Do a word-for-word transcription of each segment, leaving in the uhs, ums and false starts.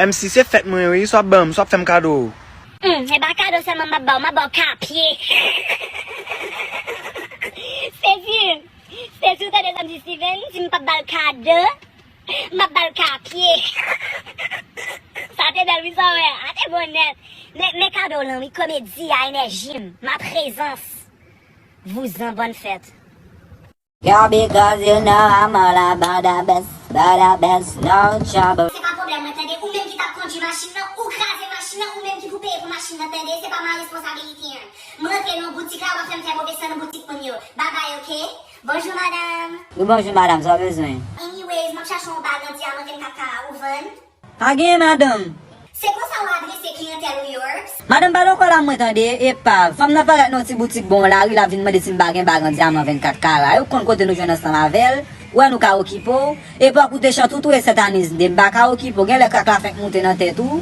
M C, se fèt mwen wi, sa w ap ban m, sa w ap fè m kado. Hmm, e pa kado sèlman m ap ba w, m ap ba w kapye. Stacy, Stacy, ou tande sa m di Steven? Si m p ap ba l kado, m ap ba l kapye. Sa te bèl wi, sa w wè a te bon nèt. Men, men kado w lan wi, komedi a, enèji m, ma prezans. Vouzan, bòn fèt. Yeah, because you know I'm all about the best, about the best, no trouble. Se pa pwoblèm mwen tande, ou menm ki t ap kondui machin nan, ou kraze machin nan, ou menm ki pou peye pou machin nan tande, se pa ma responsabilité an. M rantre nan boutik la, w ap fè m fè move san nan boutik moun yo. Babay, oke? Bonjou madanm. Wi bonjou madanm, sa w bezwen? Anyways, m ap chache yon bag an dyaman vennkat kara, ou vann? Pa genyen madanm. Se konsa w adrese kliyantèl ou yo? Madanm pale ankò la mwen tande, epav. Fanm nan parèt nan yon ti boutik bò yon lari, l ap vin mande si m pa gen bag an dyaman vennkat kara. Ou konn kote nou jwenn ansanm avè l, ou wè nou ka okipe w. Epi w ap koute chan toutou e sèt ane tande, m pa ka okipe w. Genlè krak la fenk moute nan tèt ou.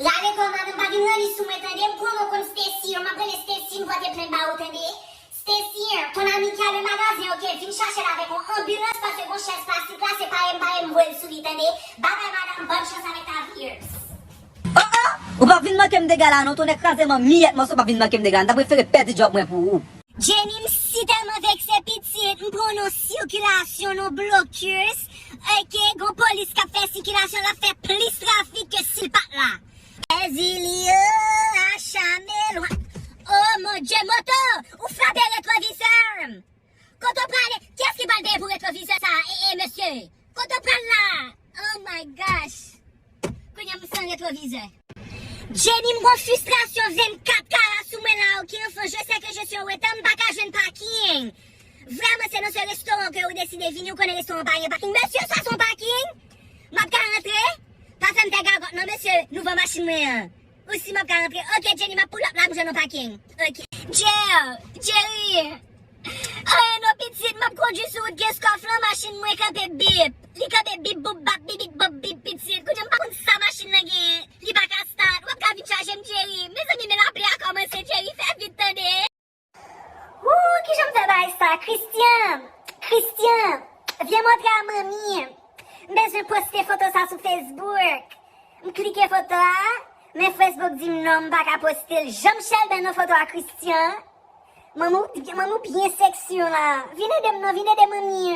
Rale kò w madanm, pa vin ranni sou mwen tande, m konnen w konn Stacy, m ap rele Stacy, m pote plent ba ou tande. Stacy, ton ami ki ale magazen, oke, vin chache l avèk yon anbilans paske gon chèz plastik la, se pare m pare m voye l sou li, tande? Babay madanm, bòn chans avèk ta vi, ups. Oh oh! Ou p ap vin manke m dega la non, tonnè kraze m an miyèt mòso, w p ap vin manke m dega la, m ta prefere pèdi djòb mwen pou ou. Jenny, m sitèlman vekse pitit, m pran w nan sikilasyon, nan blokis, oke, gon polis k ap fè sikilasyon, l ap fè plis trafik ke si l pa t la. Ezilio, achame lwa. Oh mon Dieu, moto, ou frape retwovizè m. Kote w prale? Kiyès ki pral peye pou retwovizè sa a, e, e, mesye? Kote w pral la? Oh my gosh. Kounye a m san retwovizè. Jenny, m gon fristrasyon vennkat kara sou mwen la, oke, enfant, je sais que je suis en retard, m pa ka jwenn paking. Vrèman, se nan se restoran ke ou deside vini, ou konnen restoran pa gen paking. Mesye, sa se yon paking? M ap ka rantre? Pa fè m fè gagòt non, mesye, nouvo machin mwen an. Ou si m ap ka rantre? Oke, Jenny, m ap pull up la pou jwenn yon paking. Oke. Jer, Jerry. Ayen non pitit, m ap kondui sou wout Kenskòf lan, machin mwen kanpe bip. Li kanpe bip boup bap bibit bòp bip pitit. Kounye a m pa konn sa machin nan genyen. Li pa ka start. W ap ka vin chaje m Jerry. Mezanmi, men lapli a kòmanse Jerry, fè vit tande. Ooh, kijan m fè bagay sa? Christian! Christian! Vyen montre a manmi! M bezwen poste foto sa sou Facebook. M klike foto a, men Facebook di m non, m pa ka poste l. Jean Michel Beno foto a Christian. Manmi w, manmi w byen seksi w la. Vin ede m non, vin ede manmi.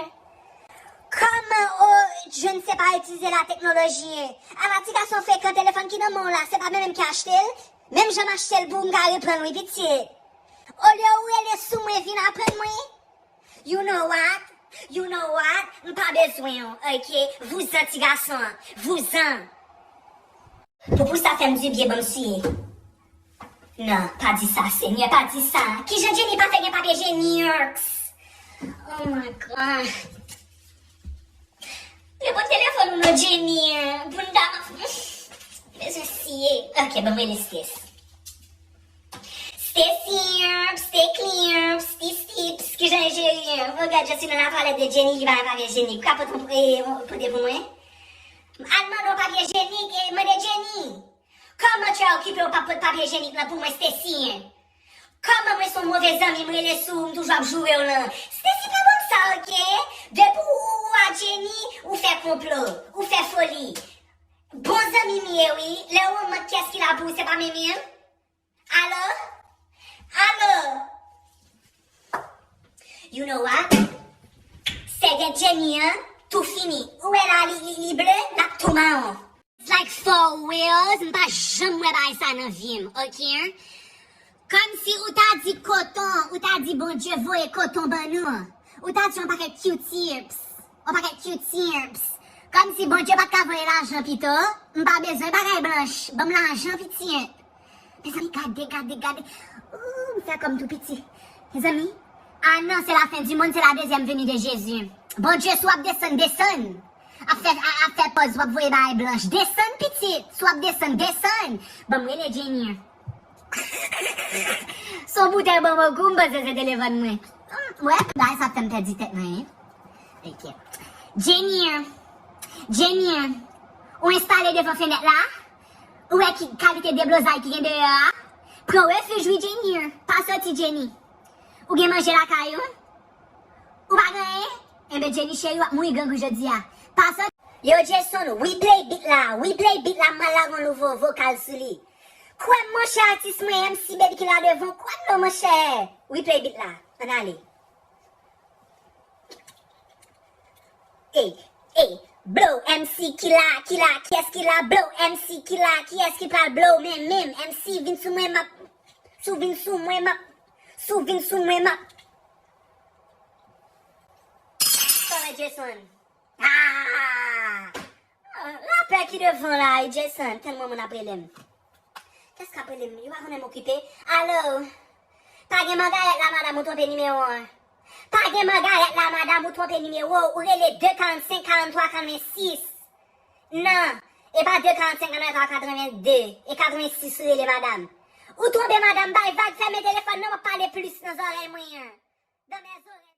Kòman o, je ne sais pas itilize la teknoloji. Ala ti gason frekan, telefòn ki nan men w la, se pa mwen menm ki achte l. Menm jan m achte l pou ou, m ka reprann wi pitit. Olye ou rele sou mwen vin aprann mwen. You know what? You know what? M pa bezwen w, oke? Vouzan ti gason an. Vouzan. Poupou sa fè m dibyen, ban m siye. Non, pa di sa, Senyè, pa di sa. Kijan Jenny pa fè gen papye Jenny, urks? Oh my God. Reponn telefòn ou non, Jenny. Pou n ta bezwen siye. Oke, ban m rele Stacy. Stacy, Stacy, Stacy, kijan e Jerry? Regarde, je suis dans la toilette de Jenny, li pa gen papye ijenik. Ka pote yon, eh, pote pou mwen? Al mande yon papye ijenik, eh, mande Jenny. Kòman Trè okipe w p ap pot papye ijenik lan pou mwen, Stacy? Kòman mwen se yon move zanmi, m rele sou ou, m toujou ap joure w lan? Stacy, pa ban m sa, oke? Depi ou, ou a Jenny, ou fè konplo, ou fè foli. Bon zanmi m ye wi, lè ou an mank kiyès ki la pou ou, se pa menm menm? Alo? Alo? You know what? Sèvyèt Jenny an tou fini. Ou wè la li, li, li ble, l ap tou mawon. It's like for reals, m pa janm wè bagay sa nan vi m, oke? Kòmsi ou ta di koton, ou ta di Bondye voye koton ban nou. Ou ta di yon pakèt Q-tips. Yon pakèt Q-tips. Kòmsi Bondye pa t ka voye lajan pito. M pa bezwen bagay blanch. Ban m lajan pitit. Mezanmi, gade, gade, gade. Ooh, m fè kò m tou piti. Mezanmi, ah non, se la fen di monn, se la dezyèm veni de Jezi. Bondye, si w ap desann, desann. Ap fè, a- ap fè pòz, w ap voye bagay blanch. Desann, pitit. Si w ap desann, desann. Ban m rele Jenny. Son boutèy ban m kou, m panse se telefòn mwen. Hmm, wè, bagay sa ap fè m pèdi tèt mwen, wi. Ok. Jenny, Jenny, ou enstale devan fenèt la? Ou wè ki kalite deblozay ki gen deyò a? Pran refij wi, Jenny. Pa soti, Jenny. Ou gen manje lakay ou? Ou pa gen anyen? Enben, Jenny cheri, w ap mouri grangou jodi a. Pa soti. Yo Jason, replay beat la, replay beat la, m pral lage yon nouvo vokal sou li. Kwè m monchè atis mwen, M C Baby Killa devan, kwè m non monchè. Replay beat la, ann ale. Ey, ey, blow, M C Killa, Killa, kiyès ki la? Blow, M C Killa, kiyès ki pral blow men menm? M C vin sou mwen, m ap, si w vin sou mwen, m ap, si w vin sou mwen, m ap. Sa wè Jason. Ah! Rapè ki devan la, e Jason, tèlman moun ap rele m. Kès k ap rele m? Yo pa konnen m okipe. Alo? Pa gen mangayèt la, madanm, ou twonpe nimewo an. Pa gen mangayèt la, madanm, ou twonpe nimewo, ou rele de karannsenk, karanntwa, katrevensis. Non, e pa de karannsenk, karanntwa, katrevende, e katrevensis ou rele, madanm. Ou twonpe, madanm, bay vag, fèmen telefòn nan, m ap pale plis nan zòrèy mwen an. Dans mes oreilles.